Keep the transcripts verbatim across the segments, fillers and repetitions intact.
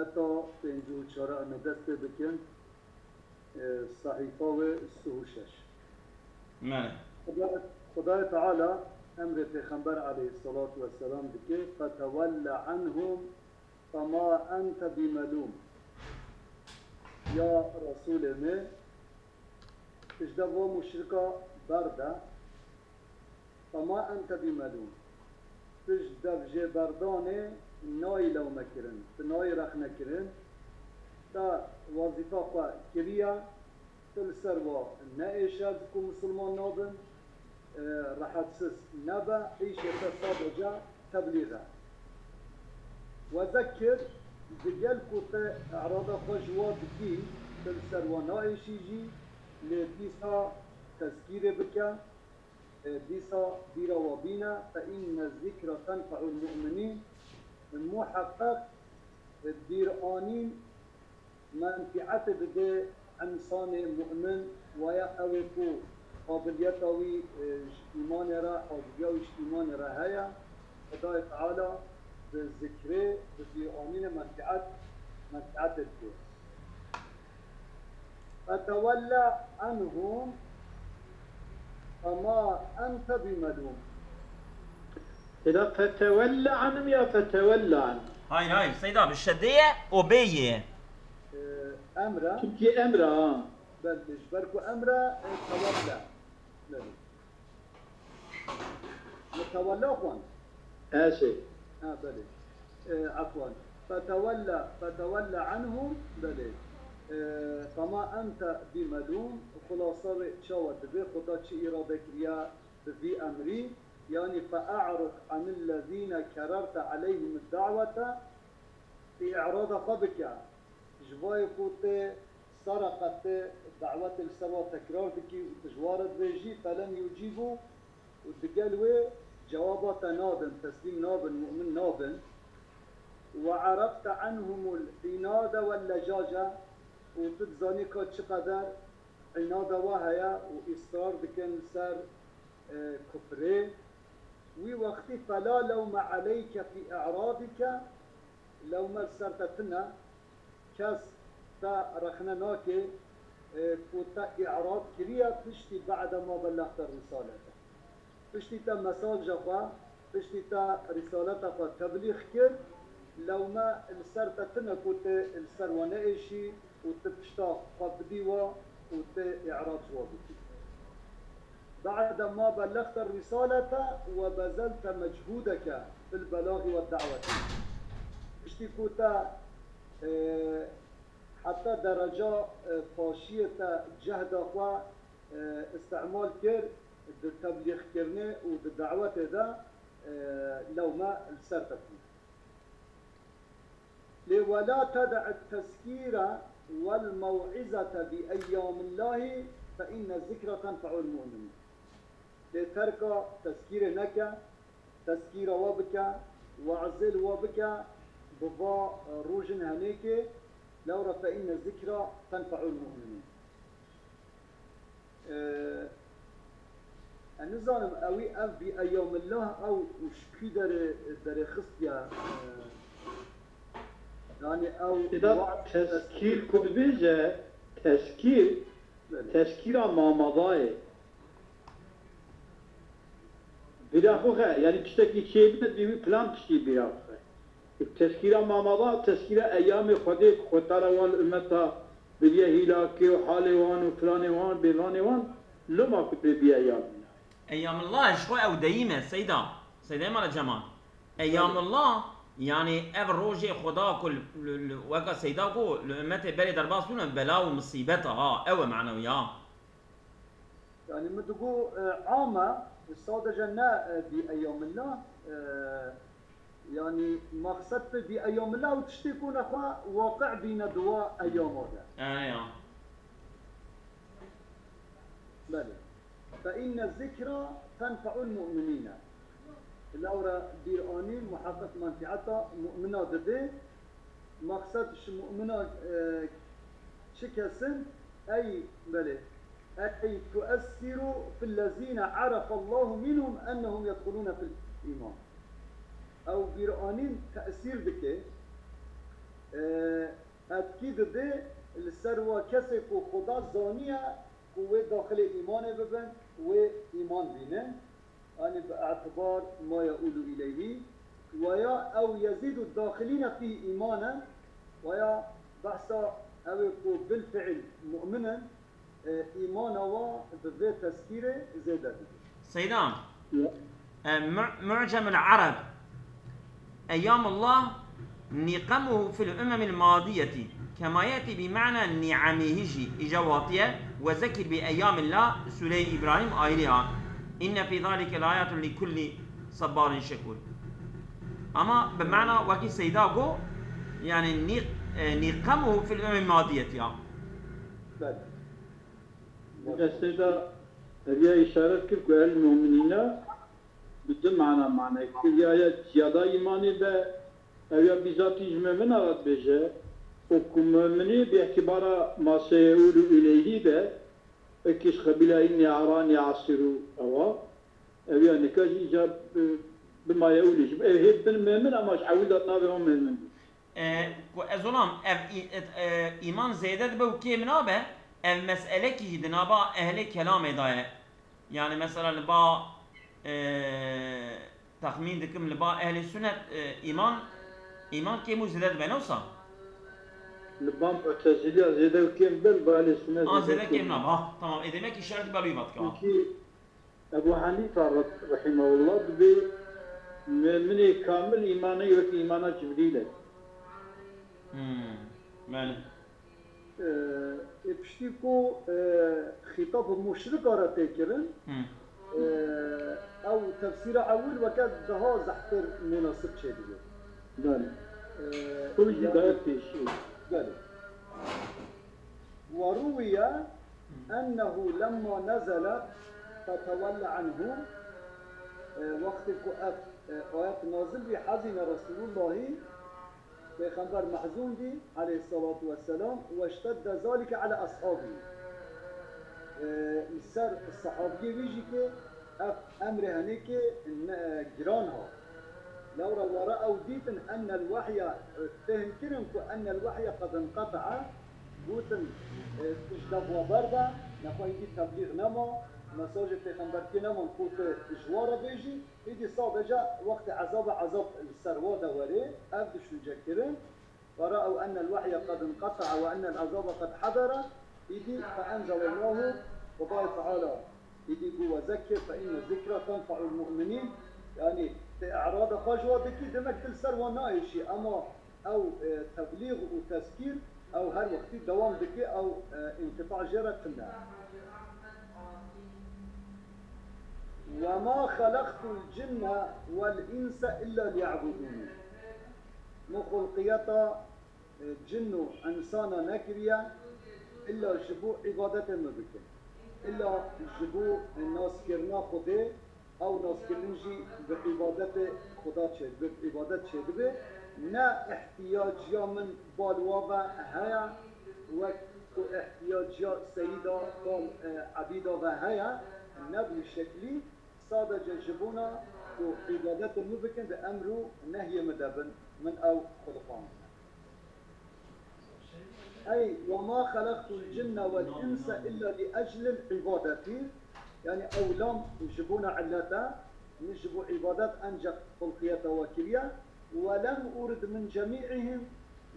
Heta pêncî û çar em ê dest pê bikin, e, sehîfa wê sih û şeş. Mene. Xuda-, Xudayê Teala emrê Pêxember aleyhisselatu vesselam dike, "Fetewelle anhum fema ente bimelûm." Ya Resûlê me, ji dev va muşrika berde, "Fema ente bimelûm." Tu ji dev jê berdanê nayî lewmekirin, tu nayî rexnekirin. Te wezîfa xwe kiriye, tu li ser wa neêşe, ku misilman nabin, e, rehetsiz nebe, îşê te sadece teblîx e. Wezekir, digel ku te erada xwe ji wa dikî, tu li ser wa naêşî jî, lê dîsa tezkîrê bike, e, dîsa bîra wa bîne, "Fe inne zikra tenfe'ul mu'minîn", muheqeq, e, bîranîn menfîetê dide însanê mu'min, waya ew ê ku qabiliyeta wî, e, ji îmanê re, haziriya wî ji îmanê re heye, Xudayê Teala bi zikrê, bi bîranînê menfîet, menfîetê dide. Fetewelle anhum fema ente bimelûm. Têda fetewelle anhum ya fetewelle anhum? Hayır, hayır, Seyda, bi şedê ye, o bê yê. E, emre, Çünkü emre ha. belê, ji ber ku emre, e, tewelle. Belê. Mutewella xwan. Her şey. Ha, belê. E, efwan. Fetewelle, fetewelle anhum, belê. E, fema ente bimelûm, xulasa wê çawa dibe, Xuda çi îrade kiriye bi vî emrî, yanî fe'e'rid anillezîne kererte aleyhim da'wete, î'rada xwe bike. Ji vayê ku tê sara qetê dawetê li ser wa tekrar dikî û tu ji wa re dibêjî, felem yucîbû, û digel wê cewaba te nadin, teslîm nabin, mu'min nabin. Ve arafte anhumul inade wel lecace, û tu dizanî ka çi qeder inada wa heye û îsrar dikin li ser, e, kufrê. Wî wextî fela lewme aleyke fî i'radike, lewme li ser te tine, kes te rexne nake, e, ku te î'rad kiriye piştî ba'de ma bellexte risalete. Piştî te mesaja xwe, piştî te risaleta xwe teblîx kir, lewme li ser te tine ku tu li ser we neêşî û tu pişta xwe bidî we û tu î'rad ji we bikî. Ba'de ma bellexte risalete ve bezelte mechûdeke fil belagî ve da'wetî. Piştî ku te, e, heta dereca, e, paşiyê te cehda xwe, e, îstimal kir di teblîxkirinê û di dawetê de, e, lewme li ser te tune. Lê wela tede'it teskîre wel mew'izete bi eyyamillahî fe inne zikra tenfe'ul mu'minîn. Lê terka teskîrê neke, teskîra we bike, we'zê li we bike, bi va rojin henêkê, lewra fe inne zikra tenfe'ul mu'minîn. Ee, ez nizanim ewî ev bi eyyamillah ew ji kî derê derê xistiye, ee, yani ew Êda teskîr ku dibêje, teskîr, teskîra mamadayê. Bîra xwe xe, yani tiştekî çêbîne, dê wî plan tiştî bîra xwe xe. Teskîra mamada, teskîra eyamê Xwedê ku Xwetara wan li ummeta biriye hîlakê û halê wan û filanê wan, bêvanê wan, loma ku tê bî eyamî. Eyyamillah ji xwe ew deyîm e, Seyda. Seyda Mala Cemal. Eyyamillah, yani ev rojê Xweda ku li, li, li, weka Seyda ku li ummetê berê derbas bûne bela û misîbet e ha, ew e manewiya. Yani min digo, e, am e, sadece ne, e, bi eyyamillah, e, yani maqsed bi, bi eyyamillah û tiştê ku nexwe waqi bîne di wa eyyama de. E ya. Belê. Fe inne zikra tenfe'ul mu'minîne. Lewra bîranîn muheqeq menfîeta mu'mina dide. Maqsed ji mu'mina, e, çi kesin? Ey, belê. Ey tuessiru fillezîne arafallahu minhum ennehum yedxulûne fil îman. Ew bîranîn tesîr dike, e, etkî dide li ser wa kesê ku Xuda zaniye ku wê daxilê îmanê bibin, wê îman bînin. Yanî bi etibar ma yeûlu îleyhî, weya ew yezîdu daxilîne fî îmanen, weya behsa ew ê ku bil fiil mu'min in, e, îmana wa bi vê teskîrê zêde dibe. Seyda, e, Mu-, Mu'cemul Arab, Eyyamullah niqamuhu fil umemil madiyeti, kema yeti bi ma'na ni'amihi jî, îca watiye, ve zekir bi eyyamillah, Sûreyê Îbrahîm ayiriha, inne fî zalike layatun li kulli sabbarin şekur. Ama bi ma'na wekî Seyda got, yani ni-, e, niqamuhu fil umemil madiyeti ya. Belê. Dîka Seyda eviya îşaret kir ku el mu'minîna bi du mana mane kiriya ya ziyada îmanê be, ew ya bîzatî ji mumina re dibêje û ku muminî bi îtîbara ma seyeûlu îleyhî be, eke ji qebîla înnî arani asîrû ewa, ew ya nika jî îca bi, bi ma yeûlî jî, ew hê bin mumin ama ji ewil de navê wan mumin bû. E, ku ez olam ev î-, e, e, îman zêde dibe û kêm nabe, ev meselekî jî di nava ehlê kelamê de ye. Yani mesela li ba, e, texmîn dikim li ba ehlê sunet, e, îman, îman kêm û zêde dibe, ne wisa? Li ba Mu'teziliya zêde û kêm dibe, li ba ehlê sunet A, zêde kêm nabe. Ha, tamam. E, demek îşaret dibe li wî va dike, ha. Çunkî Ebu Henîfe re-, rehimehullah dibê muminê kamil îmanê wekî îmana Cibrîl e. Hmm. Belê. E, e, piştî ku, e, xîtab bi muşrika re tê kirin, Hmm. e, ew tefsîra ewil weke daha zehtir munasib çêdibe. Belê. E, Ew jî yani- daye pêşî. Belê. وروي أنه لما نزلت فتولى عنه، e, wextê ku ev, e, ayet nazil bî, حزن رسول الله، Pêxember mehzûn bî, aleyhissalatu vesselam, واشتد ذلك على أصحابه. E, li ser sehabiyê wî jî ke ev emrê henêkê ne, giran hat. Lewra were ew dîtin, أن الوحي, e, fêhm kirin ku أن الوحي قد انقطع, gotin, e, tu ji dev we berbe, nexwe îdî teblîx nema, mesajê pêxemberkê nema ku tu ji we re bêjî, îdî sadece wextê ezaba ezab li ser we de werê, ev düşünce kirin. ورأوا أن الوحي قد انقطع وأن العذاب قد حضر، îdî فأنزل الله، Xwedayê Teala îdî got, وذكر فإن الذكرى تنفع المؤمنين، yanî tu î'rada xwe ji wa dikî, demek tu li ser wan naêşî, ema ew, e, teblîx û tezkîr, ew her wextî dewam dike, ew, e, înqita jê re tune. وما خلقت الجن والإنس إلا ليعبدون. Min xulqiyeta, e, cin û însana nekiriye, illa ji bo îbadetê min bikin. Illa ji bo naskirina Xwedê, ew naskirin jî bi îbadetê Xuda çêdibe, bi îbadet çêdibe. Ne îhtiyaciya min bal wa ve heye, wek ku îhtiyaciya seyîda bal, e, ebîda ve heye, ne bi wî şeklî, sadece ji bona ku îbadetê min bikin, di emr û nehyê min de bin, min ew xuliqandine. Ey, وما خلقت الجن والإنس إلا لأجل العبادة، yanî ew lam ji bona illet e, min ji bo îbadet enceq xulqiyeta we kiriye. ولم أرد من جميعهم،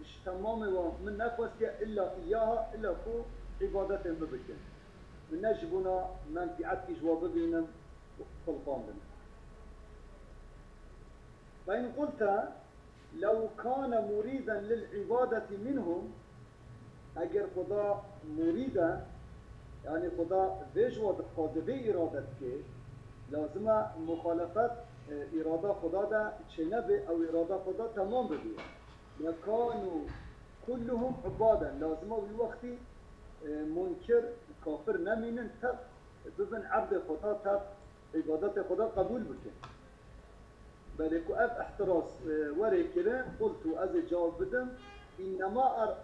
ji temamê wan min nexwestiye إلا إياها، illa ku îbadetê min bikin. Min ne ji bona menfîetkî ji we bibînim, xuliqandin. فإن قلت لو كان مريدا للعبادة منهم، eger Xuda murîd e, yanî Xuda vê ji we dixwaze, vê îrade dike, lazim e muxalefet, e, îrada Xuda de çênebe, ew îrada Xuda temam bibe. لكانوا كلهم عبادا، lazim e wî wextî, e, munkir, kafir nemînin, tev bibin ebdê Xuda, tev îbadetê Xuda qebûl bikin. Belê ku ev îhtiraz, e, were kirin, قلت، ez ê cewab bidim, إنما أر-،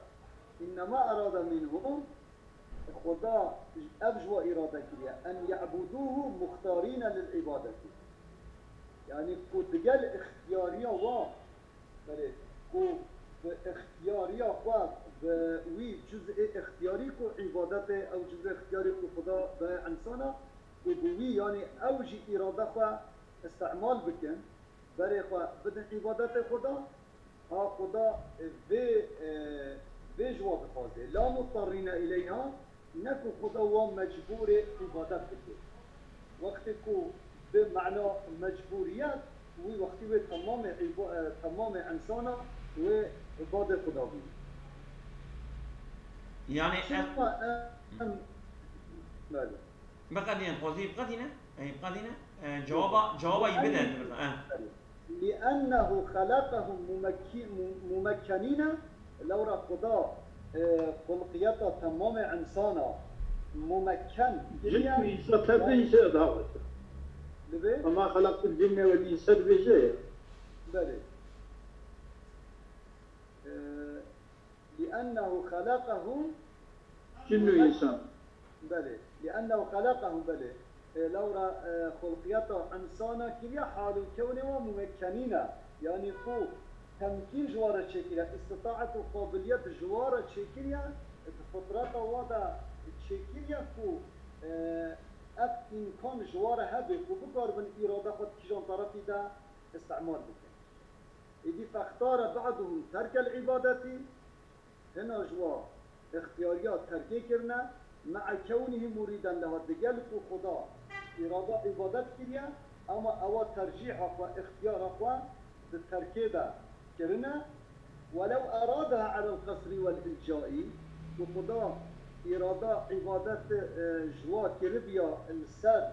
إنما أراد منهم، Xuda ev ji we îrade kiriye، أن يعبدوه مختارين للعبادة. Yanî ku digel îxtiyariya wan, belê, ku bi îxtiyariya xwe wî cuzê ixtiyarî ku îbadetê, ew cuzê ixtiyarî ku Xuda daye insana, û bi wî, yanî ew jî îrada xwe îstîmal bikin, berê xwe bidin îbadetê Xuda, ha Xuda vê, e, vê ji wa dixwaze. La muttarrîne îleyha, ne ku Xuda wan mecbûrê îbadet bike. Wextê ku bi mana mecbûriyet, wî wextî wê temamê îba-, e, temamê insana wê îbadê Xuda bû. Yani, Çima em, belê. Biqedîne, xwezî biqedîne, e, biqedîne, e, cewaba, cewaba yî bide, e. لأنه خلقهم ممكي-، م-، ممكنين، lewra Xuda, e, xulqiyeta temamê insana mumekken kiriye. Cin û însan tevde îşe davet. Li vê? وما خلقت الجن والإنس dibêje ya. Belê. E, لأنه خلقهم Cin û însan. Belê. لأنه خلقهم, belê. E, lewra, e, xulqiyeta insana kiriye, hal û kewnê wan mumekkenîn e. Yanî ku temkîn ji wan re çêkiriye, îstitaet û qabiliyet ji wan re çêkiriye, di fitreta wan de çêkiriye ku, e, ev îmkan ji wan re hebe ku bikaribin îrada xwe di kîjan terefî de îstîmal bikin. Îdî فاختار بعضهم ترك العبادة, hina ji wa ixtiyariya terkê kirine, مع كونه مريدا لها, digel ku Xuda îrada îbadet kiriye, ama ewa tercîha xwe, ixtiyara xwe di terkê de kirine. ولو أرادها على القصر والإلجاء, ku Xuda îrada îbadet, e, ji wa kiribiya li ser,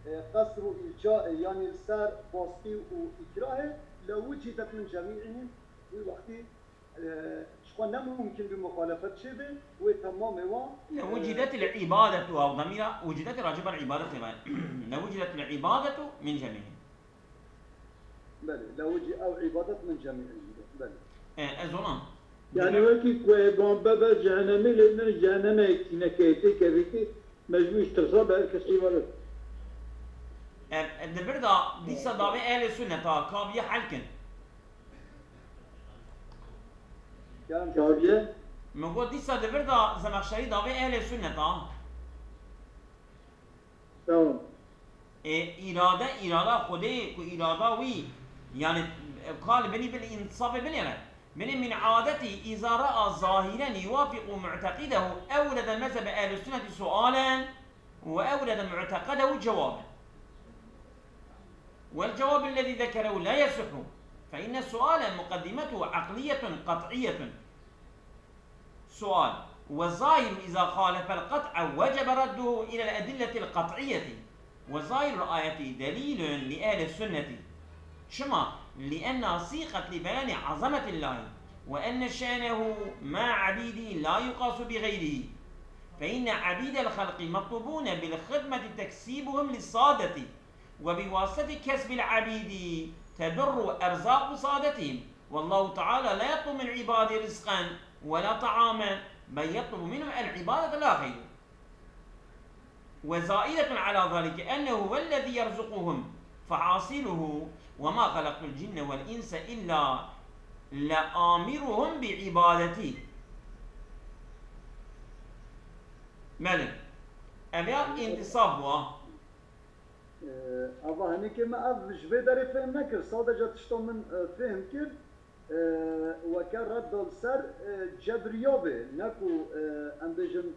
e, qesr û îlcaê, yanî li ser baskî û îkrahê, لوجدت من جميعهم, wî wextî, e, ji xwe ne mumkin bî muxalefet çêbe, wê temamê wan, e, لوجدت العبادة, ew demîra وجدت راجع بر عبادة ما. لوجدت العبادة من جميعهم. Belê, lewicî ew îbadet min cemî, belê. E, ez ona. Yani wekî ku ê ban bebe cehennemî, lê min cehennemê tîneke tê kevî ki mecbûr ji tirsa be her kes îbadet. E, e, di vir de dîsa davê ehlê sunneta kaviye helkin. Çaviye? Min got dîsa di vir de Zemexşerî davê ehlê sunneta. Tamam. E, îrade, îrada Xwedê ku îrada wî, yani, e, ka li binî bil însafê binêre. Binê من عادته إذا رأى ظاهرا يوافق معتقده أورد مذهب أهل السنة سؤالا وأورد معتقده جوابا. والجواب الذي ذكره لا يصح، فإن السؤال مقدمته عقلية قطعية. سؤال: والظاهر إذا خالف القطع وجب رده إلى الأدلة القطعية، وظاهر الآية دليل لأهل السنة. Çima? لأنها صيغة لبيان عظمة الله، وأن شأنه مع عبيده لا يقاس بغيره، فإن عبيد الخلق مطلوبون بالخدمة تكسيبهم للسادة، وبواسطة كسب العبيد تدر أرزاق سادتهم، والله تعالى لا يطلب من عباده رزقا ولا طعاما، بل يطلب منهم العبادة لا غير. وزائدة على ذلك أنه هو الذي يرزقهم، فحاصله: وما خلقت الجن والإنس إلا لآمرهم بعبادتي. Belê. Ev ya întisaf bû, ha. E, ava hinekê me ev ji vê derê fêm nekir. Sadece tişta min, e, fêm kir, e, weke red da li ser, e, cebriya bê. Ne ku, e, em bêjin,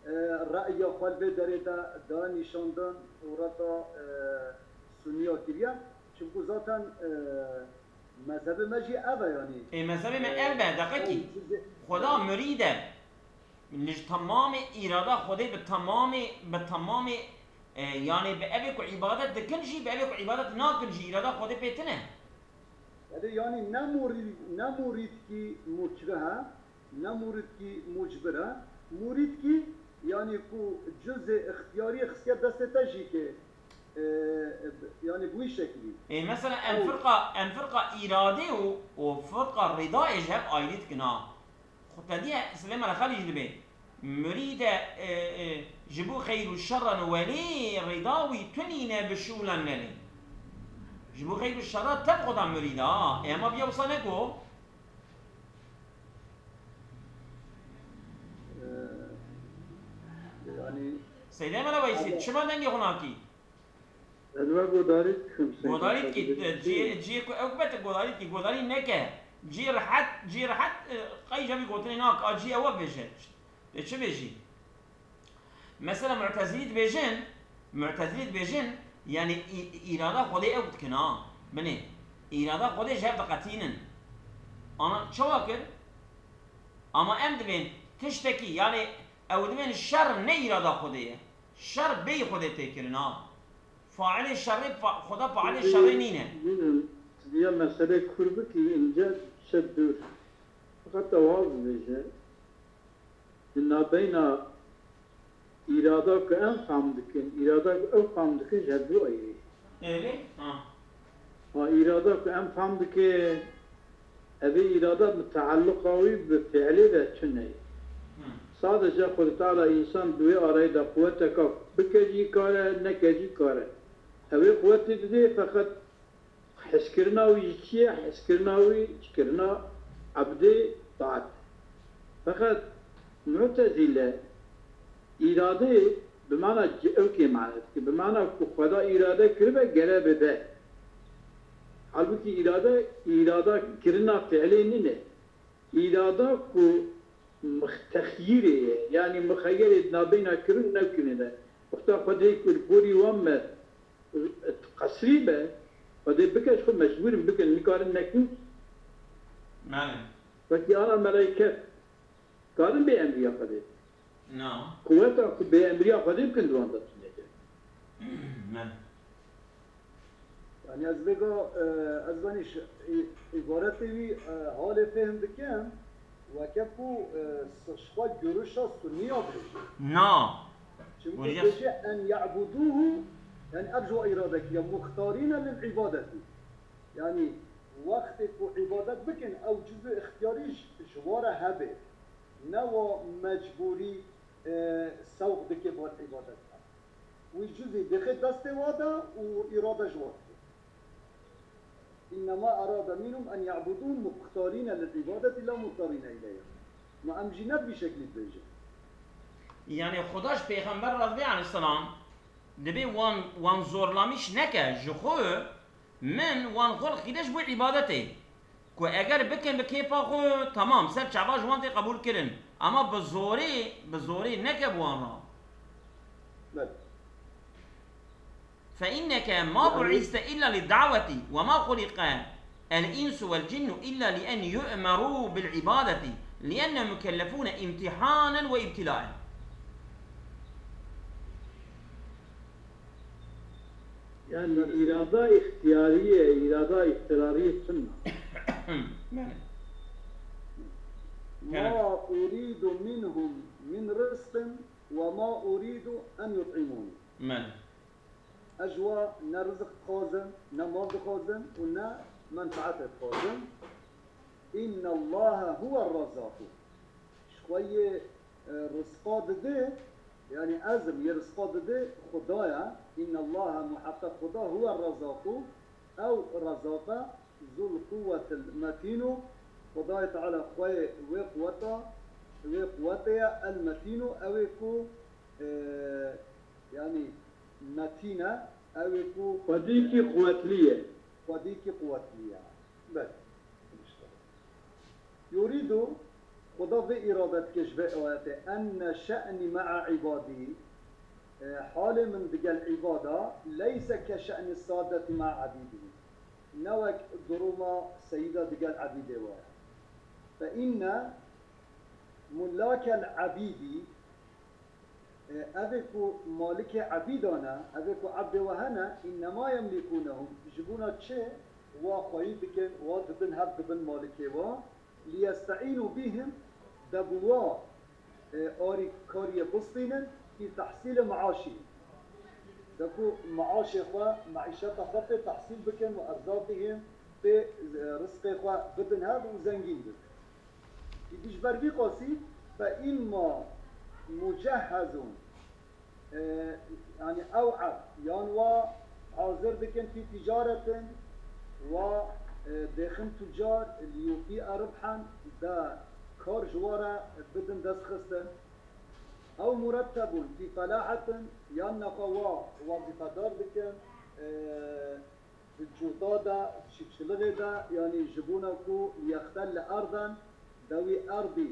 e, re'ya xwe li vê derê de da nîşandin û red da, e, suniya kiriye. Çimku zaten, e, mezhebê me jî ev e, yanî. Ê, mezhebê me, e, ev be, deqekî. Ew cizê- Xweda murîd e. Li ji temamê îrada Xwedê bi temamê, bi temamê, e, yanî bi evê ku îbadet dikin jî, bi evê ku îbadet nakin jî, îrada Xwedê pê tune. Erê, yanî ne murî-, ne murîdkî mukrih e, ne murîdkî mucbir e. Murîdkî, yanî ku cuzê ixtiyariyê xistiye destê te jî ke, e, e, yanî bi wî şeklî. Ê, mesela em Ew firqa, em firqa îradê û, û firqa rîdayê ji hev ayrî dikin ha. Xwe te diye Silêman Xalî jî dibê. Murîde, e, e, ji bo xeyr û şerre ne welî, rîda wî tunîne bi şûlen nelê. Ji bo xeyr û şerre tev xwe da murîde, ha. Ê, ema biya wisa neko. Seydê Mela Weysî, çima dengê xwe nakî? Ez we godarî dikim. Godarî dikî, cî, cî ku ew bete godarî dikî, godarî neke. Cî rehet, cî rehet, e, qey cevî gotinê nak, a cî ew bêje. Te çi bêjî? Mesela Mu'tezilî dibêjin, Mu'tezilî dibêjin, yani î-, îrada Xwedê ew dikin ha. Binê, îrada Xwedê ji hev diqetînin. Ana çawa kir? Ama em dibên tiştekî, yani ew dibên şer ne îrada Xwedê ye. Şer bêyî Xwedê tê kirin ha. Failê şerê, fa-, Xweda failê şerê nîne. Bînin, diya meselê kûr bikî, ince çi dûr. Feqet ew hal dibêje, di nabeyna îrada ku em fam dikin, îrada ku ew fam dikin ji hev du ayrî. Erê? Ha. Ha, îrada ku em fam dikin, evê îrada bi tealluqa wî bi fiilê ve tune ye. Sadece Xwedê Teala însan di wê arayê de quweteka bike jî kare, neke jî kare. Ew ê quwetê didê, feqet hezkirina wî ji çi ye? Hezkirina wî ji kirina ebdê taat. Feqet Mu'tezîle îradeyê bi mana ci-, ew kê mane dike. Bi mana ku Xweda îrade kiribe gere bibe. Halbûkî îrade, îrada kirina fiilê nîne. Îrada ku mix-, texyîrê ye. Yanî mixeyerê di nabeyna kirin û nekirinê de. Wexta Xwedê ku li gorî wan me qesrî be, Xwedê bike ji xwe mecbûr in bikin, nikarin nekin. Belê. Wekî ana meleyket karin bê emriya Xwedê bikin. Na. Quweta ku bê emriya Xwedê bikin di wan de tune ye. Belê. Yani ez vêga, e, ez zanî ş-, î-, îbaretê wî, e, halê fêhm dikim, weke ku, e, s-, ji xwe görüşa sunniya bêje. Na. Çimkî Weriya- bêje en ya'buduhu, yani ev ji wa îrade kiriye, muxtarîne lil îbadetî. Yani wextê ku îbadet bikin, ew cizû îxtiyarî ji, ji wa re hebe. Ne wa mecbûrî, e, sewq dike van îbadet. Wî cizî dixe destê wa de û îrade ji wa dike. İnnemâ erâde minhum en ya'budûn muxtarîne lil îbadetî la muttarîne ileyha. Ma em jî ne bi vî şeklî dibêjin. Yani Xuda ji Pêxember re dibê aleyhisselam, dibê wan, wan zorlamîş neke ji xwe, min wan xulq kiriye ji bo îbadetê. Ku eger bikin bi kêfa xwe, temam, ser çava ji wan tê qebûl kirin. Ama bi zorê, bi zorê neke bi wan re. Belê. فإنك ما بعثت إلا للدعوة وما خلق الإنس والجن إلا لأن يؤمروا بالعبادة لأنهم مكلفون امتحانا وابتلاء. Yani îrada îxtiyarî ye, îrada îxtirarî ye çi ne? Belê. Ma uridu minhum min rizqin ve ma uridu en yut'imûn. Belê. Ez ji wa ne rizik dixwazim, ne mal dixwazim û ne menfeetê dixwazim. Înnellahe huwer rezzaqû. Ji xwe yê, e, rizqa dide, yanî ez im, yê rizqa dide Xuda ye. Înnellahe, muheqeq Xuda, huwer rezzaqû, ew rezzaq e, zul quwwetil metîn û Xudayê Teala xweyê wê quweta, wê quwetê ye, el metîn û ew ê ku, e, yanî metîn e, ew ê ku Xwedîkî quwetlî ye. Xwedîkî quwetlî ye. Belê. Yurîdu, Xuda vê îrade dike ji vê ayetê, enne şe'nî me'a îbadî, e, halê min digel îbada, leyse ke şe'nî sadetî me'a ebîdî. Ne wek duruma seyîda digel ebîdê wa ye. Fe inne mullakel ebîdî, e, evê ku malikê ebîdan e, evê ku ebdê we hene, innema yemlîkûnehum, ji bona çi wa xweyî dikin, wa didin hev dibin malikê wa, liyesteînû bîhim, de bi wa, e, arîkariyê bistînin, fî tehsîlê meaşî. De ku meaşê xwe, meîşeta xwe pê tehsîl bikin û erzaqîhim pê, e, rizqê xwe bidin hev û zengîn bibin. Îdî ji ber vî qasî, fe îmma mucehhezûn, e, yanî ew eb, yan wa hazir dikin fî ticaretin, wa, e, dêxin tucar, liyûfî eribhen, de kar ji wa re bidin destxistin. Ew murettebûn fî felâhetin, yan nefa wa wezîfedar dikin, e, di cuda de, çi-, çilixê de, yanî ji bona ku yextelle erden, de wî erdî,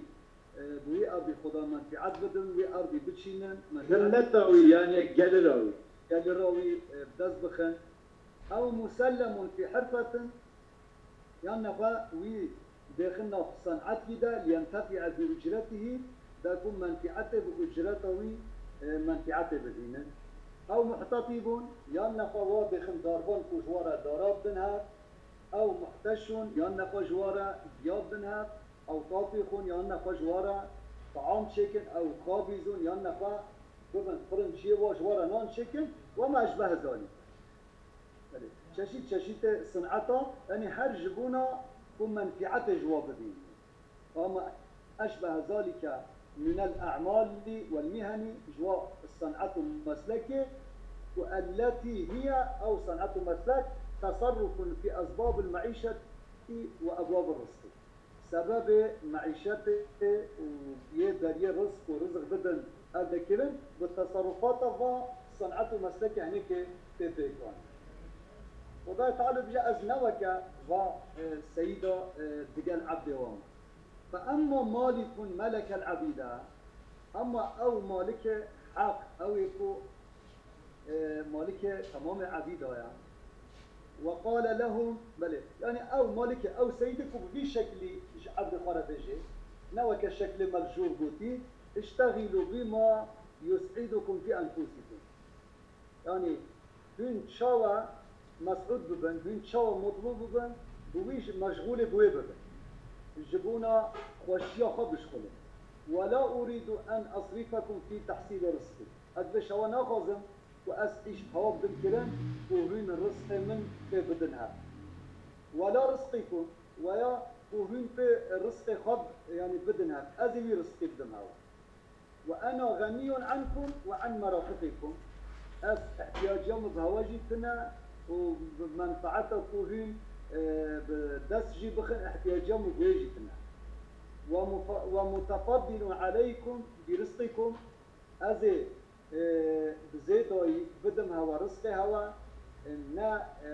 e, bi wî erdî Xuda menfîet bidin, wî erdî biçînin, mesela Zilleta wî, yanî gelira wî. Gelira wî, e, bi dest bixin. Ew musellemûn fî hirfetin, yan nefa wî bêxin nav senetî de, liyentefi'e bi ucretihî, de ku menfîetê bi ucreta wî, e, menfîetê bibînin. Ew muhtetîbûn, yan nefa wa bêxin darban ku ji wa re dara bidin hev. Ew muhteşûn, yan nefa ji wa re giya bidin hev. Ew tatîxûn, yan nefa ji wa re taam çêkin. Ew xabîzûn, yan nefa bibin xirinciyê wa ji wa re nan çêkin. Wema eşbehe zalîk. Belê. Çeşît çeşîtê sineta, yanî her ji bona ku menfîetê ji wa bibînin. Ama eşbehe zalike minel a'malî wel miheni, ji wa senet û meslekê, ku elletî hiye, ew senet û meslek, teserrufun fî esbabil meîşetî we ebwabi rizqî. Sebebê meîşetê û yê deriyê rizq û rizq bidin elde kirin, bi teserrufata va senet û meslekê hinekê tê pêkan. Xwedayê Teala bije, ez ne weke va, e, seyîda, e, digel ebdê wan. Fe emma malikun melekel ebîde, emma ew malikê heq, ew ê ku e, malikê temamê ebîda ye. Ve qale lehum, belê, yanî ew malikê, ew seyîdê ku bi vî şeklî ji ebdê xwe re bêjê, ne weke şeklê mevjûr gotî, "İşteğilu bima yus'idukum fi enfusikum." Yanî hûn çawa mes'ûd bibin, hûn çawa mutlu bibin, bi wî ji meşxûlê bi wê bibin. Ji bona xweşiya xwe bişxulin. "Ve la uridu en asrifakum fi tahsîli rizqî." Ez vê şewa naxwazim ku ez îş hewa bidim kirin ku hûn rizqê min pê bidin hev. Wela rizqîkum, weya ku hûn pê rizqê xwe, yanî bidin hev. Ez ê wî rizqî bidim hewa. Ve ena xenîyun enkum ve en merafiqikum. Ez ihtiyaciya min bi hewa jî tune û bi menfaeta ku hûn, e, bi dest jî bixin, ihtiyaciya min bi wê jî tune. Ve mufa-, ve mutefaddilun aleykum bi rizqikum. Ez ê, e, bi zêdayî bidim hewa, rizqê hewa, e, ne, e,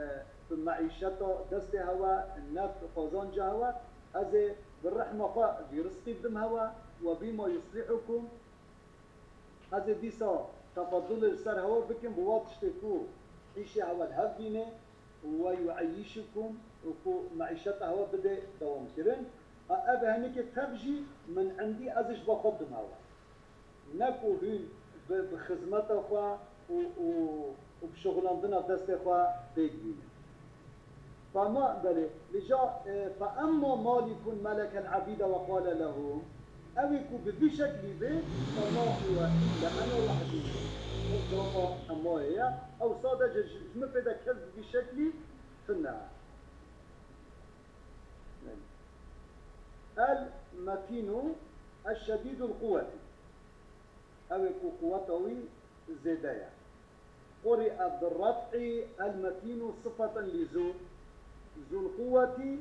bi meîşeta destê hewa, ne bi qazanca hewa, ez ê bi rehma xwe vî rizqî bidim hewa, we bîma yuslihukum, ez ê dîsa tefadulê li ser hewa bikim, bi wa tiştê ku îşê hewa li hev bîne, we yueyîşukum, û ku meîşeta hewa bide dewamkirin. A, ev henekê tev jî min endî ez ê ji ba xwe bidim hewa. Ne ku hûn bi, bi xizmeta xwe û, û, û bi şixulandina destê xwe pêk bînin. Fema, belê, lîja, e, fe emma malikun melekel ebîde ve qale lehum, ew ê ku bi vî şeklî bê, fema huwe illa ene wehdî. Ev cewaba emmayê ye. Ew sadece ji, ji min pê de kes bi vî şeklî tune. El metînu eşşedîdul quwwetî. Ew ê ku quweta wî zêde ye. Quri'e bi raf'i el metînu sifeten li zu. Zul quwwetî,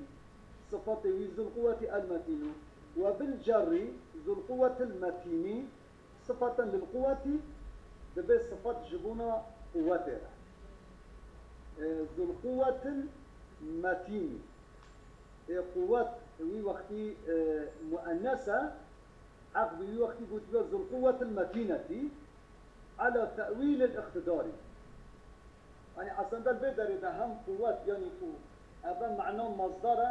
sifatê wî zul quwwetî el metînu. Ve bil cerrî zul quwwetil metînî sifeten lil quwwetî, dibe sifet ji bona quwwetê re. E, zul quwwetil metînî. Ê quwwet wî wextî, e, muennes e, heq bi wî wextî gotibe zul quwwetil metînetî, ala te'wîlil iqtidarî. Yanî esenda li vê derê de hem quwwet, yanî ku eve mena masdar e,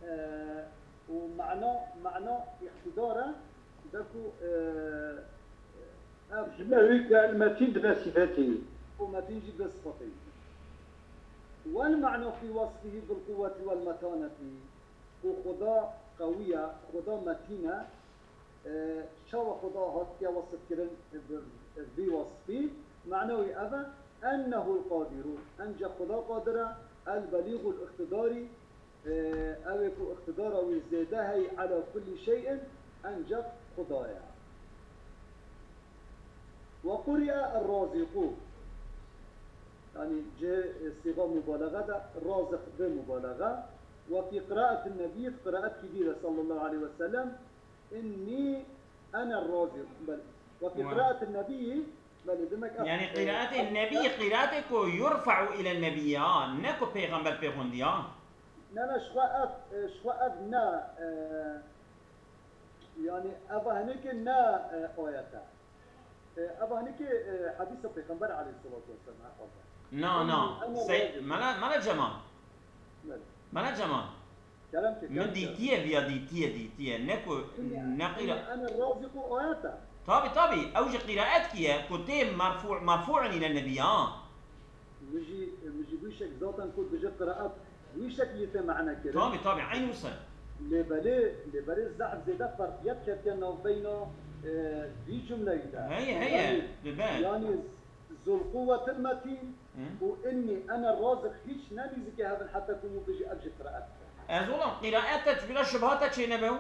e, û mena, mena îqtidar e, de ku, e, ev Ji me wî ke el metîn dibe sifetî. Û metîn jî dibe sifatê wî. Wel mena fî wasfihî bil quwwetî wel metanetî. Ku Xuda qewî ye, Xuda metîn e. E, çawa Xuda hatiye wesifkirin bi, bi vî wasfî? Mena wî ev e, ennehul qadiru, enceq Xuda qadir e, el belîgul iqtidarî, e, ew ê ku iqtidara wî zêde heyî ala kullî şey'in, enceq Xuda ye. Ve quri'e er-raziqû. Yanî cihê, e, sîxa mubalaxa de raziq bê mubalaxa. Ve fî qiraetin nebî, qiraetkî dî de sallallahu aleyhi ve sellem, innî Ene razî. Belê. Ve fî Wa. qiraetin nebiyî, belê, demek Yani qiraetê nebî, qiraetê ku yurfa'u ile nebiyî, ha, ne ku pêxember pê xwendî, ha. Ne, ne, ji xwe ev, e, ji xwe ev ne, e, yani eva hinekê ne, e, ayet e. E, eva hinekê, e, hedîsa Pêxember aleyhissalatu vesselam her halde. Na, na. Ene Sey-, razî. Mela, Mela Cemal. Belê. Mela Cemal. Kerem ke, Min kerem ke. dîtiye viya dîtiye, dîtiye. Ne ku, Şimdi, ne qîra- şimdi ene razî ku ayet e. Tabi, tabi. Ew ji qiraet kiye ku tê merfu-, merfu'un ile nebî, ha. Min jî, min jî wî şek zaten ku dibêje qiraet, wî şek lê tê mane kirin. Tabi, tabi. Eyn wisa. Lê belê, lê belê zehf zêde ferqiyet ketiye navbeyna, e, vî cumleyî de. Heye, heye. Yani, Dibe. yani Zulquwetil Metîn Hı. û Innî Ene Razik hîç ne nîzikê hev in heta ku min bêje ev jî qiraet e. Ez olam qiraet e, çi bila şibhata çê nebe û?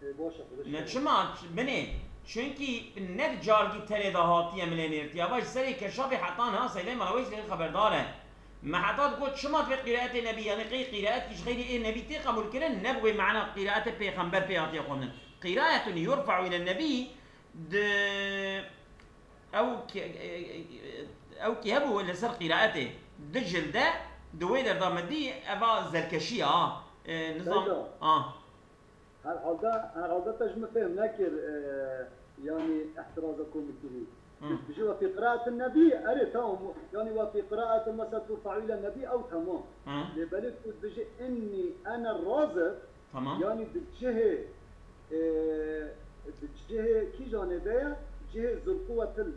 E, baş e, xwedê Ne şikir. çima? Ç-, binê. Çunkî ne di cargî tenê de hatiye min lê nêrtiya. Va ji serê keşafê heta niha Seydê Mala Weys lê xeberdar e. Me heta digot çima divê qîraetê nebî, yani qey qîraet ki ji xeyrî ê nebî tê qebûl kirin, ne bi wê mana qîraetê pêxember pê hatiye xwendin. Qîraetun yurfa'u ile nebî di Ew ki, ew ki hebû li ser qîraetê. Di cilde, di wê derda me dî, eva zelkeşî ya, ha. E, nizam, Beyda. ha. Herhalde, herhalde te ji min fêhm nekir, e, yani ihtiraza ku min kirî. Hı. Dibêje ve fî qiraetin nebî, erê, tamam. Yani ve fî qiraetin mesela turfa'u ile nebî, ew tamam. Hı. Lê belê ku dibêje innî ene razik, Tamam. Yani di cihê, e, di cihê kîjanê de ye? Cihê Zulquwetil,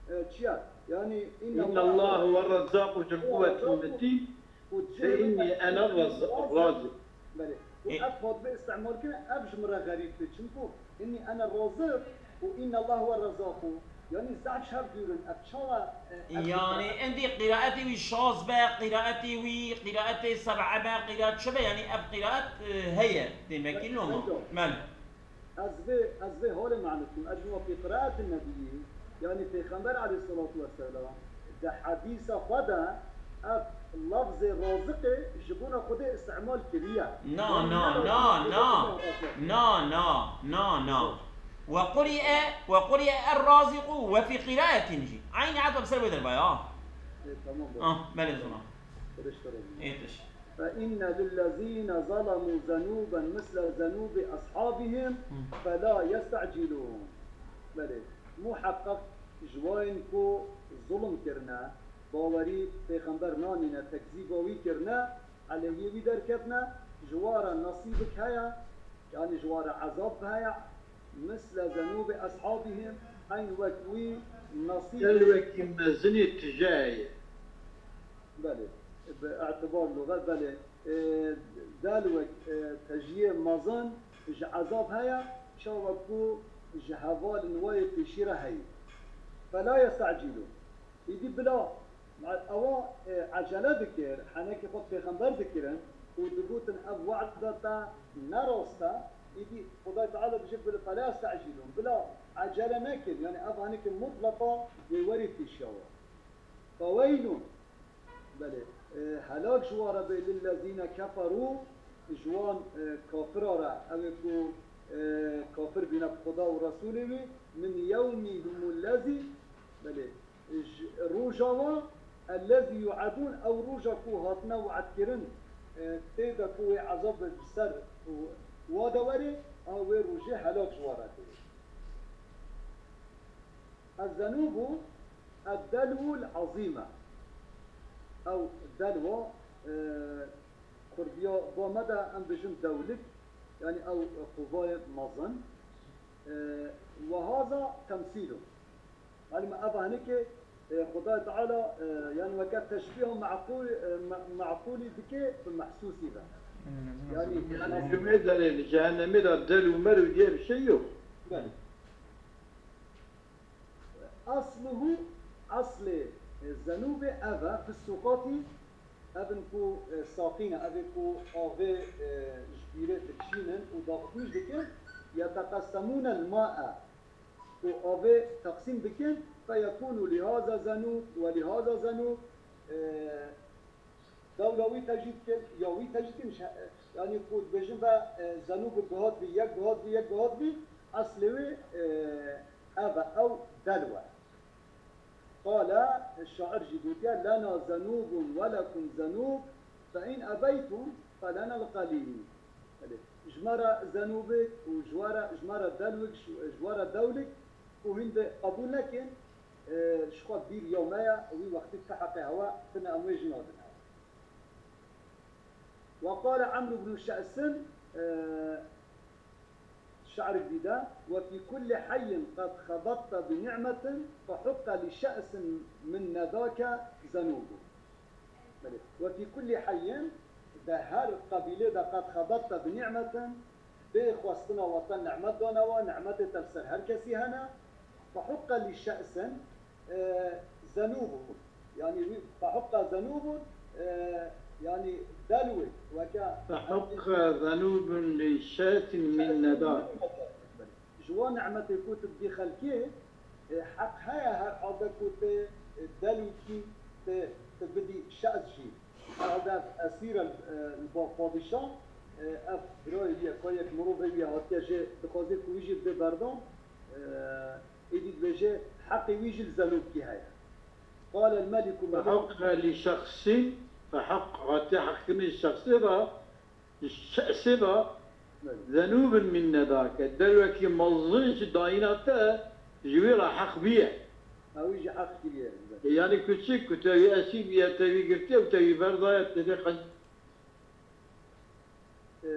e, çi ye? Yani, İnna Allah huve rezzaqu zul quwwetil metin. Û cihê Ve inni ene razî. Belê. Û E- ev hatibê îstîmal kirin, ev ji min re xerîb tê. Çimku inni ene razik û inna Allah huve rezzaqu. Yani zehf ji hev dûr in. Ev çawa, e, ev Yani qiraet? endî qiraetê wî şaz be, qiraetê wî, qiraetê seb'e be, qiraet çi be, yani ev qiraet, e, heye, demekî Be-, loma. Beyda. Belê. Ez vê, ez vê halê mane dikim. Ez jî wa fî qiraetin nebiyî, yani Pêxember aleyhissalatu vesselam, di hedîsa xwe de ev lafzê raziqê ji bona Xwedê îstîmal kiriye. Na, Yani na, ne na, raziq na. Xwedê asla. Na, na, na, na. Ve quri'e, ve quri'e er-raziqu ve fî qiraetin jî. Eynî heta bi ser wê derva ya. E, tamam, Ah, belê zona. Êtiş. فإن للذين ظلموا ذنوبا مثل ذنوب أصحابهم Hı. فلا يستعجلون. Belê, muheqeq ji wan ku zulm kirine, bawerî Pêxember nanîne, tekzîba wî kirine, eleyhê wî derketine, ji wan re nesîbik heye, yani ji wan re ezab heye, misle zenûbê eshabihim, eyn wek wî nesîbê Delwekî mezinê tije heye. Belê, bi îtibar luxet, belê. E, delwek, e, tejiyê mezin ji ezab heye, çawa ku ji hevalên wê yê pêşî re heye. Fela yestecîlûn. Îdî bila, ewa, e, ecele dikir, henekî xwe pêxember dikirin û digotin, ev wehda te ne rast e, îdî Xwedayê Teala dibêje, bila fela yestecîlûn, bila ecele nekin, yani ev henekî mutleqa wê werî pêşiya we. Feweylûn, Belê. E, helak ji wan re bê lillezîne keferû, ji wan, e, kafira re, ew ê ku, e, kafir bîne bi Xuda û Resûlê wî, min yewmihimul lezî, belê, ji roja wan, ellezî yu'edûn, ew roja ku hatine we'dkirin, e, tê de ku wê ezab bi ser wa de werê, a wê rojê helak ji wan re tê. Ez-zenûbu ed-delwul azîme. Ew delwa, e, kurdiya ba me de em dijin dewlik, yani ew quvayê mezin. E, we haza temsîl o. Malum ev hanike, e, Xwedayê Teala, e, yani weke teşbîha meqûl, e, me-, meqûlî dike bi mehsûsî ve. Yani, Yani, cumê derê li cehennemê de del û mer û diye bir şey yok. Belê. Asluhu, aslê, e, zenûbê ev e, fi suqatî, ev in ku, e, saqîn e, ev ê ku avê, e, ji bîrê dikişînin û daxuyanî dikin, yeteqesemûne l-ma'e, ku avê teqsîm dikin, feyekûnû lîhaza zenûb we lîhaza zenûb, e, Dewla wî tecrîd kir, ya wî tecrîd kir, miş-, yanî ku dibêjin ve, e, zenûb guhat bî, yek guhat bî, yek guhat bî, Eslê wê, e, ev e, ew delw e. Qale, şair jî gotiye, "Lena zenûbun we lekum zenûb, fe in ebeytum fe lenel qalîl." Belê, ji me re zenûbik û ji we re, ji me re delwik, ji, ji we re dewlik û hûn de qebûl nekin, e, ji xwe bîr ya me ye, wî wextî ti heqê hewa tine em wê jî nadin hewa. Ve qale Emr ibn Şe'sin, e, şe'rik dî de, "Ve fî kullî heyyin qed xebatta bi ni'metin, fe huqqa li şe'sin min nedake zenûbu." Belê. "Ve fî kullî heyyin", de her qebîlê de, "qed xebatta bi ni'metin", bê xwestina we te ni'met dane we, ni'metê te li ser her kesî hene, "fe huqqa li şe'sin", e, zenûbûn. Yanî wî fehuqqa zenûbûn, e, yanî delwê weke Fehuqqa zenûbun li şe'sin min nedak. Ji wan ni'metê ku tu didî xelkê, e, heq heye herhalde ku tu, e, delwî kî tu, tu bidî şe'z jî. Herhalde ev esîr e, li ba padîşah, e, ev birayê wî ye, ka yek mirovê wî ye, hatiye jê dixwaze ku wî jî bidê berdan, e, Êdî dibêje, "Heqê wî jî li zenûbkî heye." Qale el-meliku Fehuqqa li şexsin, fehuqqa hatiye heqkirinê şexsê de, şexsê de, Belê. Zenûbin min nedake. Derwekî mezin ji dayîna te, ji wî re heq bîye. Ha, wî jî heq kiriye. E, yanî ku çi, ku te wî esîr bîye, te wî girtiye û te wî berdaye, te dê qen- E,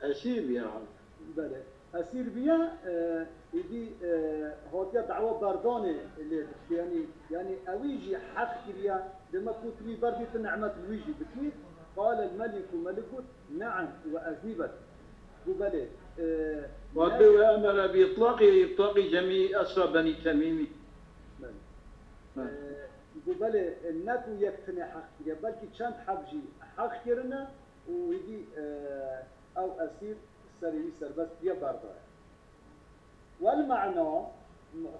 Esîr bûye herhalde. Belê. Esîr bûye, e, êdî, e, hatiye dawa berdanê lê dikê. Yanî, yanî ewî jî heq kiriye, dema ku tu wî berdî tu ni'met li wî jî dikî. Qale el-meliku, melik got, "Ne'em, we ez nî bed." Got, "Belê." E, Vatê ne- we emere bi itlaqî, itlaqî cemî esra Benî Temîmî. Belê. Ha. E, got, "Belê, e, ne ku yek tine heq kiriye, belkî çend heb jî heq kirine." û êdî, e, ew esîr serê wî serbest bûye berdaye. Wel me'na,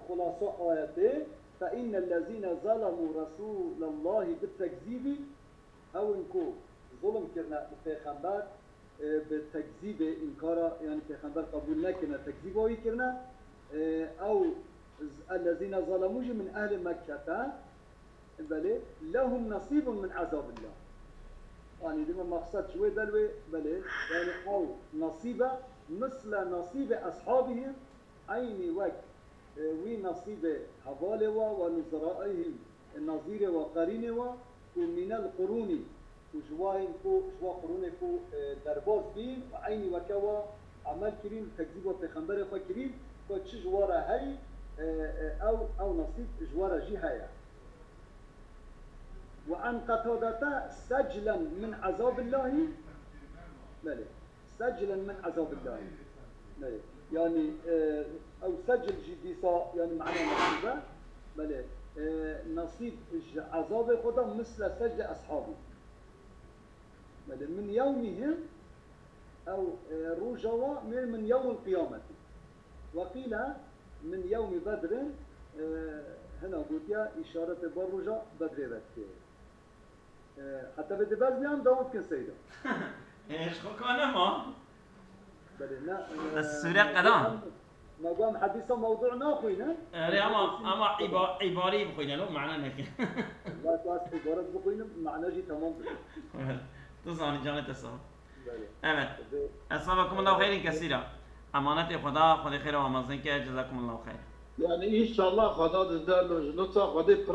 xulasa ayetê, "Fe innellezîne zalemû resûlellahî bi tekzîbî", ew in ku zulm kirine li pêxember, e, bi tekzîbê, înkara, yanî pêxember qebûl nekirine, tekzîba wî kirine, e, ew z-, ellezîne zalemû jî min ehlê Mekkete, Belê, "lehum nasîbun min ezabillah." Yanî dime maqsed ji wê delwê, belê, yanî ew nasîbe, misle nasîbe eshabihim, eynî wek, e, wî nasîbê hevalê wa, we nuzeraihim, e, nazîrê wa, qerînê wa, ku minel qurûnî, ku ji wa yên ku, ji wa qurûnê ku, e, derbas bîn û eynî weke wa emel kirîn, tekzîba pêxemberê xwe kirîn, ku çi ji wa re heyî, e, e, ew, ew nasîb ji wa re jî heye. Ve an Qetadete seclen min ezabillahî. Belê. Seclen min ezabillahî. Belê. Yanî, e, ew secl jî dîsa, yanî mana nasîbe. Belê. E, nasîb ji ezabê xwe da misle secli eshabî. Belê. Min yewmihim, ew, e, roja wa, min, min yewmil qiyameti. Ve qîle min yewmî Bedrin, e, hina gotiya îşaretê bar roja Bedrê vedikê. E, heta vê dibez yan dewam bikin Seyda. E, ji xwe ka nema. Belê, ne, e, Sûre qedan. Me got em hedîsa mewdu naxwînin. Erê, ama, ama îba-, îbarî bixwînin, o mana nekin. Wek ez îbaret bixwînim, mana jî temam bikin. Tu zanî, canê te sağ ol. Belê. Evet. Esmakumullahu xeyrin kesîra. Emanetê Xweda, Xwedê xêra we mezin ke, cezakumullahu xeyr. Yani inşallah Xweda di der lo ji lutfa Xwedê pir